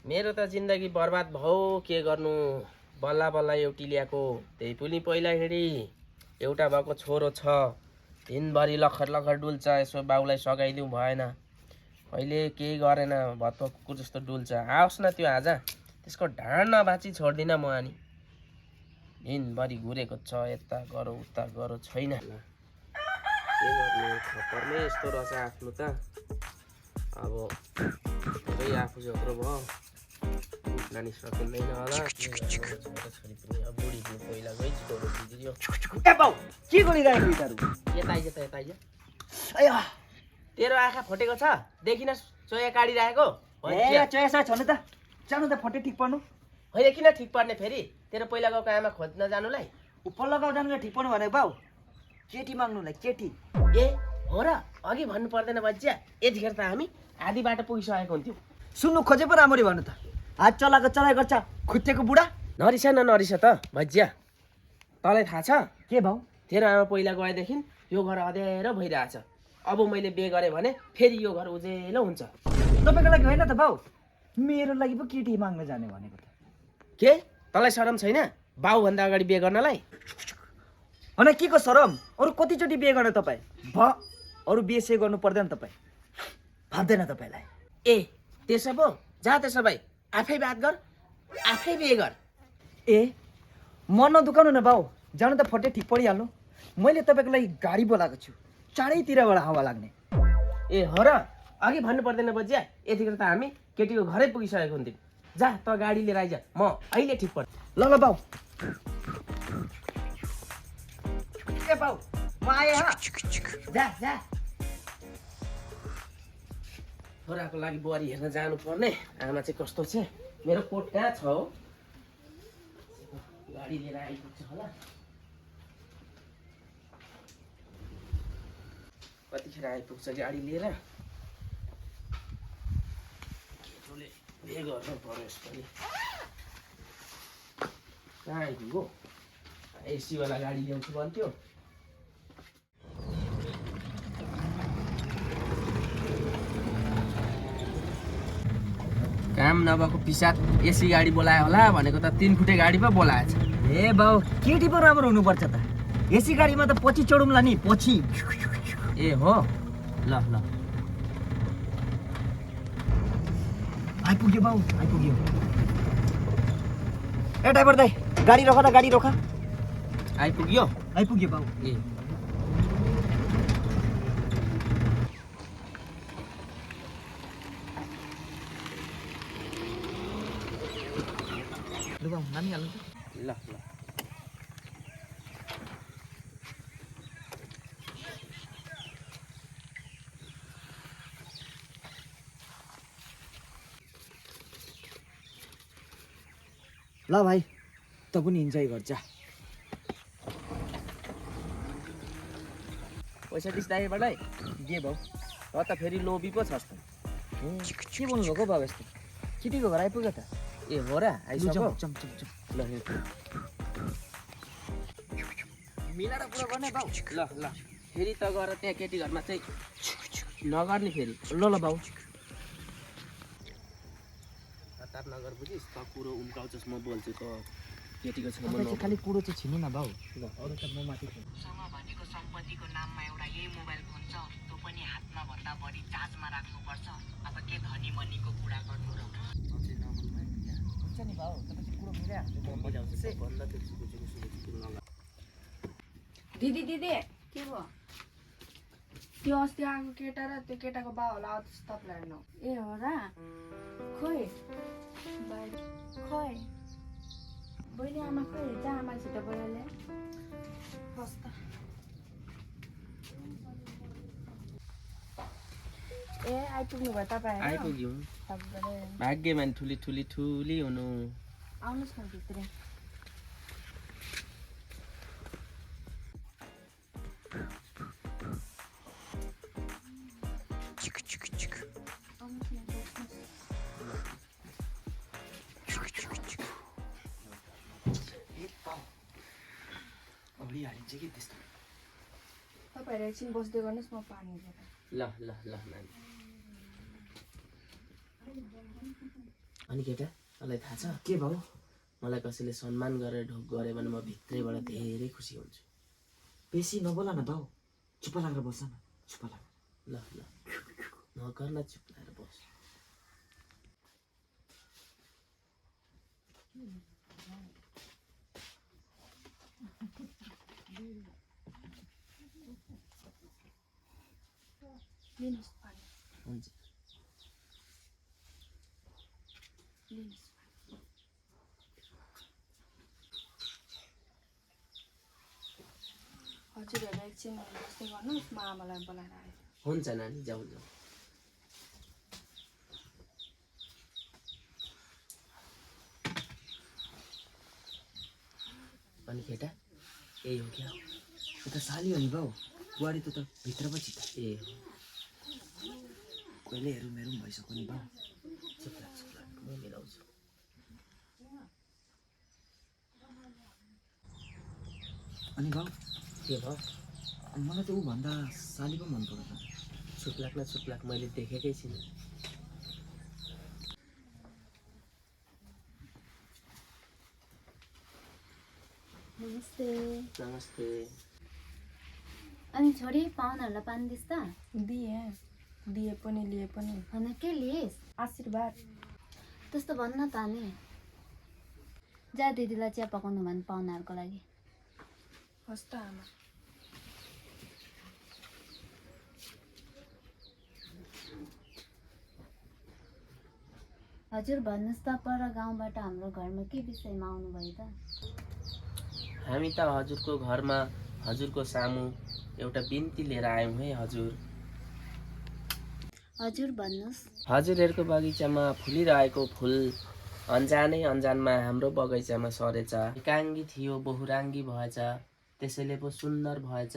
मेरो त जिन्दगी बर्बाद भयो के गर्नु बल्ला बल्ला एउटी ल्याएको त्यही पनि पहिलाखेरि एउटा भएको छोरो छ दिनभरि लखर लखर डुल्छ यसो बाउलाई सघाइदिउँ भएन अहिले केही गरेन भत्तो कुकुर जस्तो डुल्छ आओस् न त्यो आज त्यसको ढाड नभाची छोड्दिनँ म अनि दिनभरि घुरेको छ यता गरो उता गरो छैन के गर्नु खपरमै यस्तो रहेछ आफ्नो त अब धेरै आफू जत्रो भयो उठ्न नि सकिँदैन होला छोराछोरी पनि अब बुढी दियो पहिला गई छोरो दिदियो ए बाउ के गरिरहेको इतारु यता आइज त यता आइज अया तेरो आँखा फटेको छ देखिन चोया काडिरहेको ए चोया छ नि त जानु त फटे ठिक पर्नु होइन किन ठिक पर्ने फेरि तेरो पहिला गएको आमा खोज्न जानुलाई उपल्लो गाउँ जानुलाई ठिक पर्नु भनेको बाउ केटी माग्नुलाई केटी ए हो र अघि भन्नु पर्दैन बच्चा यतिखेर त हामी आधी बाटो पुगिसकेको हुन्थ्यौँ सुन्नु खोजे पो राम्ररी भन्नु त हात चलाएको चलाइ गर्छ खुट्टेको बुढा नरिसा त भज्या तँलाई थाहा छ के भाउ तेरो आमा पहिला गएदेखि यो घर अँध्यारो भइरहेछ अब मैले बे गरेँ भने फेरि यो घर उजेलो हुन्छ तपाईँको लागि होइन त भाउ मेरो लागि पो केटी माग्न जाने भनेको त के तँलाई शरम छैन बाउभन्दा अगाडि बे गर्नलाई होइन के को शरम अरू कतिचोटि बिहे गर्ने तपाईँ अरू बिहे से गर्नु पर्दैन तपाईँ भाब्दैन तपाईँलाई ए त्यसो पो जा त्यसो भए आफै बात गर आफै बिहे गर ए म नदुखाउनु न बाउ जानु त फट्टै ठिक परिहाल्नु मैले तपाईँको लागि गाडी बोलाएको छु चारैतिरबाट हावा लाग्ने ए हो र अघि भन्नु पर्दैन बज्या यतिखेर त हामी केटीको घरै पुगिसकेको हुन्थ्यौँ जा त गाडी लिएर आइज म अहिले ठिक पर्छ ल ल बाउ ए बाउ म आएँ हा जा जा छोराको लागि बुहारी हेर्न जानु पर्ने आमा चाहिँ कस्तो छ मेरो कोट कहाँ छ हो गाडी लिएर आइपुग्छ होला कतिखेर आइपुग्छ गाडी लिएर केटोले बे गर्नु पर्यो यसपालि कहाँ आइपुग्यो एसीवाला गाडी ल्याउँछु भन्थ्यो काम नभएको पिसाद एसी गाडी बोलायो होला भनेको त 3 खुटे गाडी पो बोलाएछ ए बाउ केटी पो राम्रो हुनुपर्छ त एसी गाडीमा त पछि चढौँला नि पछि ए हो ल ल आइपुग्यो बाउ आइपुग्यो ए ड्राइभर दाइ गाडी रोक न गाडी रोक आइपुग्यो आइपुग्यो बाउ ए ल बाउ नानी हाल्नु ल ल ल भाइ त पनि इन्जोय गर्छ पैसा दिस दाइबाटै के भाउ त त फेरि लोभी पो छस् त के बोल्नुभएको बाउ यस्तो केटीको घर आइपुग्यो त ए हो र आइसक्यो चम चम चम ल हेर मिलाएर पुरा गर्ने बाउ ल ल फेरि त गएर त्यहाँ केटी घरमा चाहिँ नगर्ने फेरि ल ल बाउ हतार नगर बुझिस् त कुरो उम्काउँछस् म बोल्छु त केटीको छ तपाईँ चाहिँ खालि कुरो चाहिँ छिन्नु न बाउ ल अरू त म माथि छु सँग भनेको सम्पत्तिको नाममा एउटा यही मोबाइल फोन छ त्यो पनि हातमा भन्दा बढी चार्जमा राख्नुपर्छ अब के धनी मनीको कुरा गर्नु र हुन्छ नि बाउ तपाईँ चाहिँ कुरो मिलाइहाल्नु दिदी दिदी के भयो त्यो अस्ति आएको केटा र त्यो केटाको बा होला आउँदैछ तपाईँलाई हेर्नु ए हो र खोइ खोइ बहिनी आमा खोइ जा आमासित बहिनीले हस् त ए आइपुग्नु भयो तपाईँ आइपुग्यौँ भाग्यमान ठुली ठुली ठुली हुनु आउनुहोस् न भित्र हालिन्छ कि त्यस्तो तपाईँहरू एकछिन बस्दै गर्नुहोस् म पानी लिएर ल ल ल नानी अनि केटा मलाई थाहा छ के भाउ? मलाई कसैले सम्मान गरेर ढोक गरे भने म भित्रैबाट धेरै खुसी हुन्छु। बेसी नबोला न भाउ, चुप लागेर बस न, चुप लाग। ल ल नगर न, चुप लागेर बस। लिनुहोस् पानी, हुन्छ। लिनुहोस्। हजुरहरू एकछिन बस्दै गर्नुहोस्, म आमालाई बोलाएर आएँ। हुन्छ नानी, जाउँ जाउँ। अनि केटा यही हो क्या? यो त साली हो नि भाउ, बुहारी त भित्र पछि त। ए कहिले हेरौँ हेरौँ भइसक्यो नि भाउ। चुप लाग, म मिलाउँछु। अनि भाउ, के भयो? मलाई त ऊ भन्दा साली पो मन पर्छ। चुप लाग न, चुप लाग, मैले देखेकै छैन। नमस्ते। नमस्ते। अनि छोरी पाहुनाहरूलाई पानी दिस् त? दिए पनि लिए पनि। भन के लिइस्? आशीर्वाद। त्यस्तो भन्न त नि। जा दिदीलाई चिया पकाउनु भने पाहुनाहरूको लागि। होस् त आमा। हजुर भन्नुहोस् त, पर गाउँबाट हाम्रो घरमा के विषयमा आउनुभयो त? हामी त हजुरको घरमा हजुरको सामु एउटा बिन्ती लिएर आयौँ है हजुर। हजुर भन्नुहोस्। हजुरहरूको बगैँचामा फुलिरहेको फुल अन्जानमा हाम्रो बगैँचामा सरेछ। एकाङ्गी थियो, बहुराङ्गी भएछ, त्यसैले पो सुन्दर भएछ।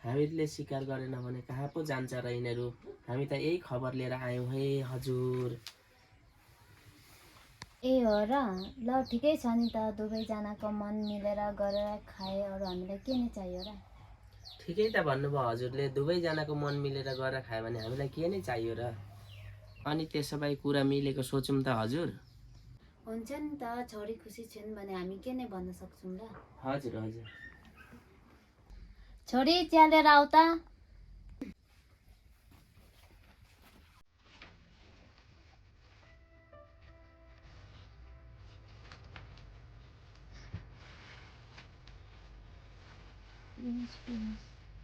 हामीहरूले स्वीकार गरेन भने कहाँ पो जान्छ र यिनीहरू? हामी त यही खबर लिएर आयौँ है हजुर। ए हो र? ल ठिकै छ नि त, दुवैजनाको मन मिलेर गरेर खाए, अरू हामीलाई के नै चाहियो र? ठिकै त भन्नुभयो हजुरले, दुवैजनाको मन मिलेर गरेर खायो भने हामीलाई के नै चाहियो र? अनि त्यसो भए कुरा मिलेको सोचौँ त हजुर। हुन्छ नि त, छोरी खुसी छिन् भने हामी के नै भन्न सक्छौँ र? हजुर हजुर। छोरी चिया लिएर आऊ त।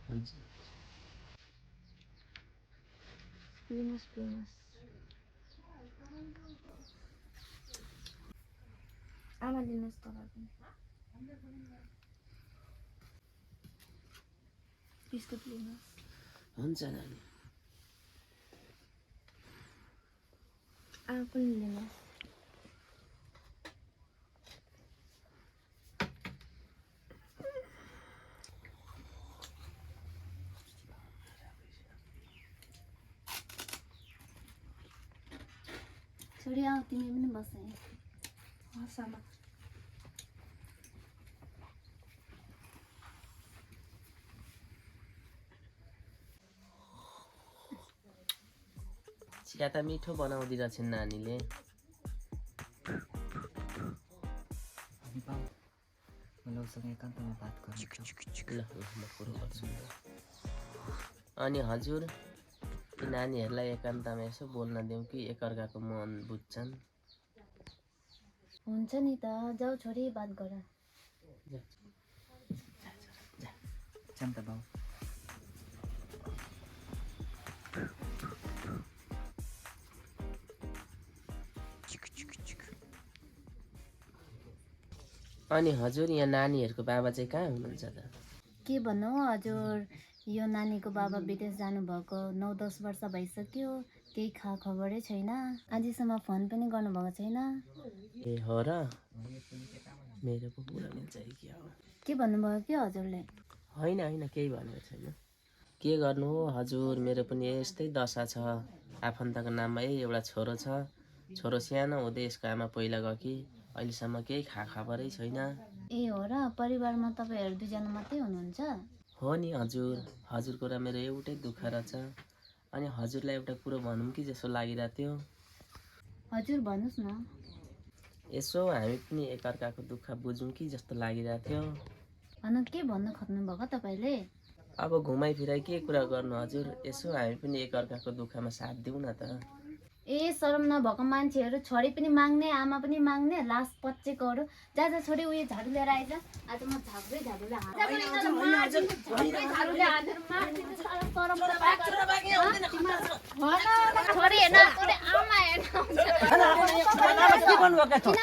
हुन्छ। आमा लिनुहोस् तपाईँ पनि। बिस्कुट लिनुहोस्। हुन्छ नानी। आमा पनि लिनुहोस्। छोरी आऊ, तिमी पनि बस है। हस् आमा। चिया त मिठो बनाउँदिरहेछ नानीले। अनि भाउ, मलाई उसँग एकान्तमा बात गर्नु छ। ल ल म कुरो गर्छु। अनि हजुर, यी नानीहरूलाई एकान्तमा यसो बोल्न दिउँ कि एकअर्काको मन बुझ्छन्? हुन्छ नि त, जाऊ छोरी बात गर। जाम त भाउ। अनि हजुर, यहाँ नानीहरूको बाबा चाहिँ कहाँ हुनुहुन्छ त? के भन्नु हजुर, यो नानीको बाबा विदेश जानुभएको 9-10 वर्ष भइसक्यो। केही खबरै छैन। आजसम्म फोन पनि गर्नुभएको छैन। ए हो र? मेरो पो कुरा मिल्छ कि क्या हो? के भन्नुभयो कि हजुरले? होइन होइन, केही भनेको छैन। के गर्नु हो हजुर, मेरो पनि यस्तै दशा छ। आफन्तको नाममा एउटा छोरो छ। छोरो सानो हुँदै यसको आमा पहिला गयो कि अहिलेसम्म केही खबरै छैन। ए हो र? परिवारमा तपाईँहरू दुईजना मात्रै हुनुहुन्छ? हो नि हजुर, हजुरको र मेरो एउटै दुःख रहेछ। अनि हजुरलाई एउटा कुरो भनौँ कि जस्तो लागिरहेको थियो। हजुर भन्नुहोस् न। यसो हामी पनि एकअर्काको दुःख बुझौँ कि जस्तो लागिरहेको थियो। भन के भन्नु खोज्नु भएको तपाईँले? अब घुमाइ फिराइ के कुरा गर्नु हजुर, यसो हामी पनि एकअर्काको दुःखमा साथ दिउँ न त। ए शरम नभएको मान्छेहरू, छोरी पनि माग्ने आमा पनि माग्ने, लास पच्चेकोहरू। जा जा छोरी उयो झाडु लिएर आइज। आज म झाडुले छोरी हेर्न आमा हेर्न के गर्नुभएको छ?